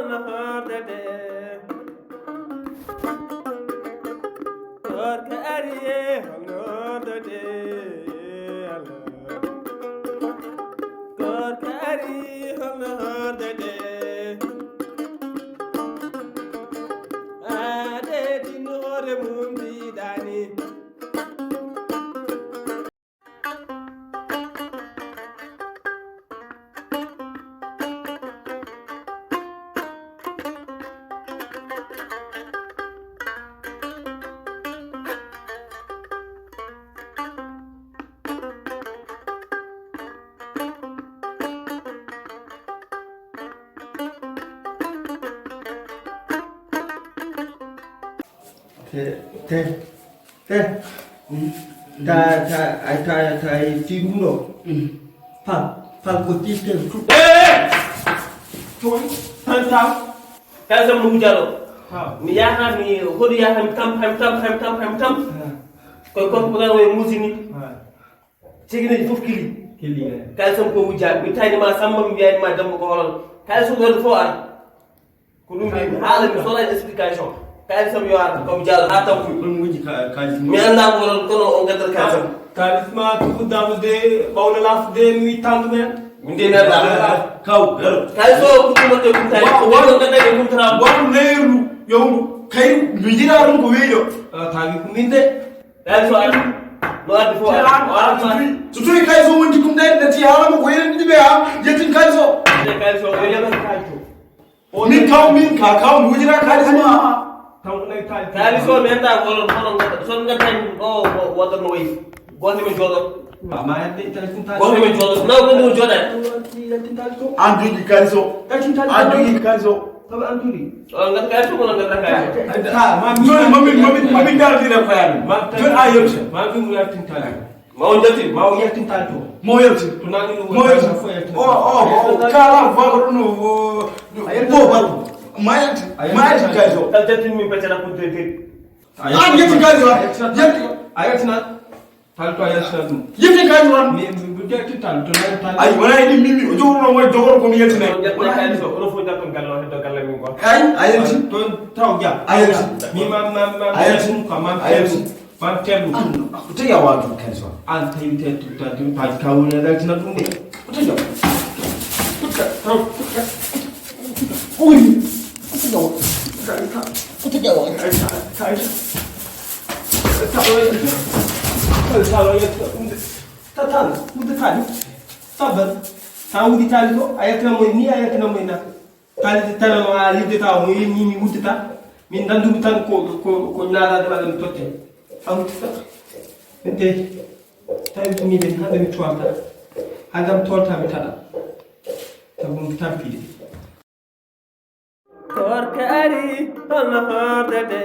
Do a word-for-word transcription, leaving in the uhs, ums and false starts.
Hordete. Gorko ari e holno hordete. Allah. Gorko ari holno hordete. Ade din hoore mum diidani. Te, te, te. Ta, ta, ay, ta, ta, ay, ti ɗum ɗo. Pal, pal ko ti, te, tu. Eh! Toon, tan taw. Tan sam no wujalo. Ha. Mi yaha, mi hoɗu yaha, mi tam, mi tam, mi tam, mi tam. Ha. Koy kon ko tan o e musini. Ha. Cegineji fof kili. Kili, eh. Kalisam ko wujja. Mi tawni ma Samba, mi wiyani ma Demba ko holon. Kalisam ɗon fof ara. Ko ɗum min haala mi sohla explication. Kalisam yo ar, comme Diallo ha taw. Ɗum wujji ka-, kalis. Mi annda ko holon kono on gaddat kalisam. Kalis ma ko fuddama de, ɓawno lafde, mi tandu men. Min de mi annda. Kaw, garo. Kaliso ko ɗum wonde ɗum tawi. Wa-, ko wa-, ɗum gaddat e ɗum tan. Waɗu leeru, yowru. Kay, mi jira ɗum ko weejo. Ah, tawi ko min de. Tawi so ari, no addi fof, o arata. So tawi kay so wonti ɗum ɗay, natti haalama ko enen ɗiɗi ɓe ha, yettin kay so. Tawi kay so, o yeɓata kay to. Min kaw, min ka, kaw mi wujira kay so. Tawi so mi enda ko onon, onon ngata, so on ngata ɗum ɗo, ko woto no wayi. Goto men jooɗo. Ma, ma yadde tawi ɗum tawi. Goto men jooɗo. Na ko ɗum jooɗa. An jogi kay so. An jogi kay so. Tawi an jogi. O ngata kay so, kono ngata kay so. Jooni mamin, mamin, mamin dardi le ko yaami. Jooni a yewte. Ma ɗum yaltin tawi. Ma o jaltin. Ma o yaltin tawi to. Ma o yaltin. To nani ɗum. Ma o yaltin. O, o, o, kala vagro no, o, o, a yaltin. Bo, ba, ma yaltin. A yaltin. Ma yaltin kay so. Kal jaltin min pecca na ko de, de. A yaltin. An yaltin kay so. A yaltin. Yaltin. A yaltin. Tawi to a yaltinat ɗum. Yimɓe kañum tan. Mi, mi, mi ƴetti tawi to nani tawi. Ay, wona e ɗin mimi, o jogorno mo jogoro ko mi yaltinay. On ƴetta kalis o, onon fof ƴetton galle o, heddo galle min goo. Ay, a yalti. To taw jam. A yalti. Mi mam, mam, mam, a yalti. Ko mam, a yalti. Mam tellu. An, ko tagi a wawa ɗum kalis o. An tawi te, to, to, to, taji kawul e weltinat ɗum de. Ko tagi a wawa. Ko tagi a wawa. Uy. Ko tagi a wawa. Ko tagi a wawa. Ko tagi a wawa. Talo yaltina ɗum de. Tatan, udditaali. Sabbat. Sa udditaali ko, a yaltina moy ni, a yaltina moy na. Taali tana ma, a liddita mo, yi ni mi uddita. Min nandumi tan ko, ko, ko naataade ma ɗum totte. A uddita. Min te, tawi to mi ɓen, hande mi toilta. Hande mi toilta mi taɗa. Tawi ɗum tampide. Gorko ari, holno hordete?